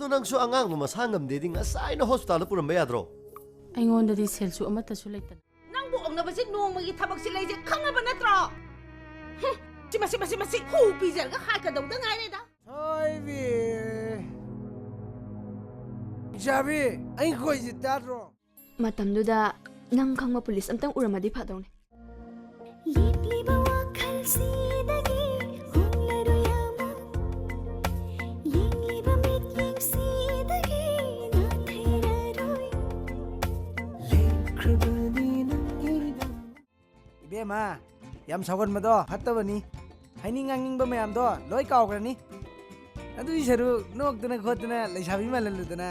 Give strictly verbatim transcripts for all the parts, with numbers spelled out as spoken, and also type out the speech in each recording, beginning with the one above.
ꯅꯪꯁꯨ ꯑꯉꯥꯡꯗꯣ ꯃꯁꯥ ꯉꯝꯗꯦꯗꯤ ꯉꯁꯥꯏꯅ ꯍꯣꯁꯄꯤꯇꯥꯜꯗ ꯄꯨꯔꯝꯕ ꯌꯥꯗ꯭ꯔꯣ? ꯑꯩꯉꯣꯟꯗꯗꯤ ꯁꯦꯜꯁꯨ ꯑꯃꯠꯇꯁꯨ ꯂꯩꯇꯅ꯫ ꯅꯪꯕꯨ ꯑꯣꯛꯅꯕꯁꯦ ꯅꯣꯡꯃꯒꯤ ꯊꯕꯛꯁꯤ ꯂꯩꯁꯦ ꯈꯪꯉꯕ ꯅꯠꯇ꯭ꯔꯣ? ꯍꯨꯝ, ꯁꯤ ꯃꯁꯤ ꯃꯁꯤ ꯃꯁꯤ ꯍꯨ ꯄꯤꯖꯔꯒ ꯍꯥꯠꯀꯗꯧꯗ ꯉꯥꯏꯔꯦꯗ꯫ ꯁꯣꯏꯕꯤ꯫ ꯏꯆꯥꯕꯤ, ꯑꯩ ꯈꯣꯏꯁꯤ ꯇꯥꯗ꯭ꯔꯣ? ꯃꯇꯝꯗꯨꯗ ꯅꯪ ꯈꯪꯕ ꯄꯨꯂꯤꯁ ꯑꯝꯇꯪ ꯎꯔꯝꯃꯗꯤ ꯐꯗꯧꯅꯤ꯫ ꯌꯦꯡꯂꯤꯕ ꯋꯥꯈꯜꯁꯤꯗꯒꯤ ꯍꯣꯡꯂꯔꯣꯏ ꯑꯃꯨꯛ꯫ ꯌꯦꯡꯂꯤꯕ ꯃꯤꯠꯌꯦꯡꯁꯤꯗꯒꯤ ꯅꯥꯊꯩꯔꯔꯣꯏ꯫ ꯂꯦꯞꯈ꯭ꯔꯕꯅꯤ ꯅꯪꯒꯤꯗꯃꯛ꯫ ꯏꯕꯦꯝꯃ, ꯌꯥꯝ ꯁꯥꯎꯒꯟꯕꯗꯣ ꯐꯠꯇꯕꯅꯤ꯫ ꯍꯥꯏꯅꯤꯡ ꯉꯥꯡꯅꯤꯡꯕ ꯃꯌꯥꯝꯗꯣ ꯂꯣꯏ ꯀꯥꯎꯈ꯭ꯔꯅꯤ꯫ ꯑꯗꯨꯏ ꯁꯔꯨꯛ ꯅꯣꯛꯇꯅ ꯈꯣꯠꯇꯅ ꯂꯩꯁꯥꯕꯤ ꯃꯥꯜꯍꯜꯂꯨꯗꯅ꯫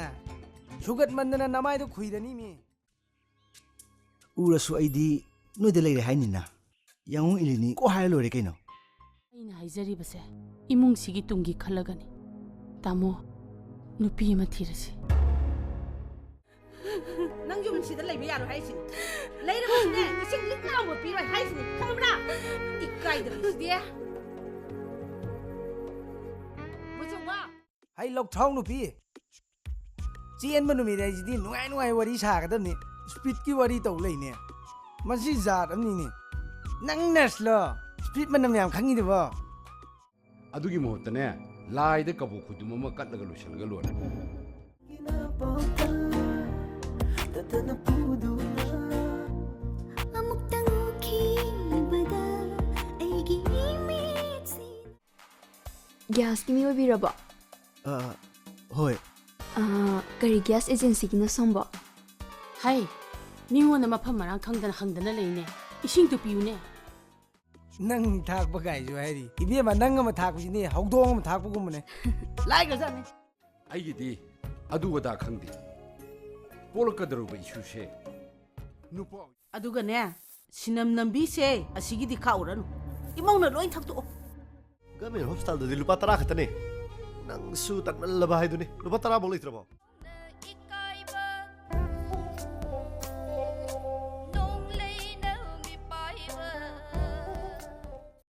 ꯁꯨꯒꯠꯃꯟꯗꯅ ꯅꯃꯥꯏꯗꯣ ꯈꯨꯏꯔꯅꯤ ꯃꯤ꯫ ꯎꯔꯁꯨ ꯑꯩꯗꯤ ꯅꯣꯏꯗ ꯂꯩꯔꯦ ꯍꯥꯏꯅꯤꯅ꯫ ꯌꯥꯉꯨ ꯏꯂꯤꯅꯤ ꯀꯣ ꯍꯥꯏꯔ ꯂꯣꯏꯔꯦ ꯀꯩꯅꯣ꯫ ꯑꯩꯅ ꯍꯥꯏꯖꯔꯤꯕꯁꯦ ꯏꯃꯨꯡꯁꯤꯒꯤ ꯇꯨꯡꯒꯤ ꯈꯜꯂꯒꯅꯤ꯫ ꯇꯥꯃꯣ, ꯅꯨꯄꯤ ꯑꯃ ꯊꯤꯔꯁꯤ꯫ ꯅꯪ ꯌꯨꯝꯁꯤꯗ ꯂꯩꯕ ꯌꯥꯔꯣꯏ ꯍꯥꯏꯁꯤꯅꯤ꯫ ꯂꯩꯔꯕꯁꯨꯅꯦ, ꯏꯁꯤꯡ ꯂꯤꯛ ꯂꯥꯎꯕ ꯄꯤꯔꯣꯏ ꯍꯥꯏꯁꯤꯅꯤ, ꯈꯪꯕ꯭ꯔꯥ? ꯏꯀꯥꯏꯗꯕꯁꯤꯗꯤ꯫ ꯃꯆꯧꯕ꯫ ꯍꯩ ꯂꯧꯊꯥꯎ ꯅꯨꯄꯤ꯫ ꯆꯦꯟꯕ ꯅꯨꯃꯤꯠ ꯍꯥꯏꯁꯤꯗꯤ ꯅꯨꯡꯉꯥꯏ ꯅꯨꯡꯉꯥꯏ ꯋꯥꯔꯤ ꯁꯥꯒꯗꯕꯅꯤ꯫ ꯁ꯭ꯄꯤꯠꯀꯤ ꯋꯥꯔꯤ ꯇꯧ ꯂꯩꯅꯦ꯫ ꯃꯁꯤ ꯖꯥꯠ ꯑꯃꯅꯤꯅꯦ꯫ ꯅꯪ ꯅꯔꯁꯂꯣ? ꯁ꯭ꯄꯤꯠ ꯃꯅꯝ ꯌꯥꯝ ꯈꯪꯉꯤꯗꯨꯕꯣ? ꯑꯗꯨꯒꯤ ꯃꯍꯨꯠꯇꯅꯦ, ꯂꯥꯏꯗ ꯀꯕꯣꯛ ꯈꯨꯗꯨꯝ ꯑꯃ ꯀꯠꯂꯒ ꯂꯣꯏꯁꯤꯜꯂꯒ ꯂꯣꯏꯔꯦ꯫ ꯑꯃꯨꯛꯇꯪ ꯎꯈꯤꯕꯗ ꯑꯩꯒꯤ ꯏꯃꯤꯠꯁꯤ꯫ ꯒ꯭ꯌꯥꯁꯀꯤ ꯃꯤ ꯑꯣꯏꯕꯤꯔꯕꯣ? ꯑ, ꯍꯣꯏ꯫ ꯑ, ꯀꯔꯤ ꯒ꯭ꯌꯥꯁ ꯑꯦꯖꯦꯟꯁꯤꯒꯤꯅꯣ ꯁꯣꯝꯕꯣ? ꯍꯥꯏ, ꯃꯤꯉꯣꯟꯗ ꯃꯐꯝ ꯃꯔꯥꯡ ꯈꯪꯗꯅ ꯍꯪꯗꯅ ꯂꯩꯅꯦ꯫ ꯏꯁꯤꯡꯗꯨ ꯄꯤꯌꯨꯅꯦ꯫ ꯅꯪ ꯊꯥꯛꯄ ꯀꯥꯏꯁꯨ ꯍꯥꯏꯔꯤ꯫ ꯏꯕꯦꯝꯃ, ꯅꯪ ꯑꯃ ꯊꯥꯛꯄꯁꯤꯅꯦ ꯍꯧꯗꯣꯡ ꯑꯃ ꯊꯥꯛꯄꯒꯨꯝꯕꯅꯦ꯫ ꯂꯥꯏꯈ꯭ꯔꯖꯥꯠꯅꯤ꯫ ꯑꯩꯒꯤꯗꯤ ꯑꯗꯨ ꯑꯗꯥ ꯈꯪꯗꯦ꯫ ꯄꯣꯛꯂꯛꯀꯗꯧꯔꯤꯕ ꯏꯁꯨꯁꯦ ꯅꯨꯄꯥ ꯑꯣꯏ- ꯑꯗꯨꯒꯅꯦ, ꯁꯤꯅꯝ ꯅꯝꯕꯤꯁꯦ ꯑꯁꯤꯒꯤꯗꯤ ꯈꯥꯛꯎꯔꯅꯨ꯫ ꯏꯃꯧꯅ ꯂꯣꯏ ꯊꯛꯇꯣꯛꯑꯣ꯫ ꯒꯚꯔꯟꯃꯦꯟꯠ ꯍꯣꯁꯄꯤꯇꯥꯜꯗꯗꯤ ꯂꯨꯄꯥ ꯇꯔꯥ ꯈꯛꯇꯅꯦ꯫ ꯅꯪꯁꯨ ꯇꯟꯃꯜꯂꯕ ꯍꯥꯏꯗꯨꯅꯤ꯫ ꯂꯨꯄꯥ ꯇꯔꯥ ꯐꯥꯎ ꯂꯩꯇ꯭ꯔꯕꯣ?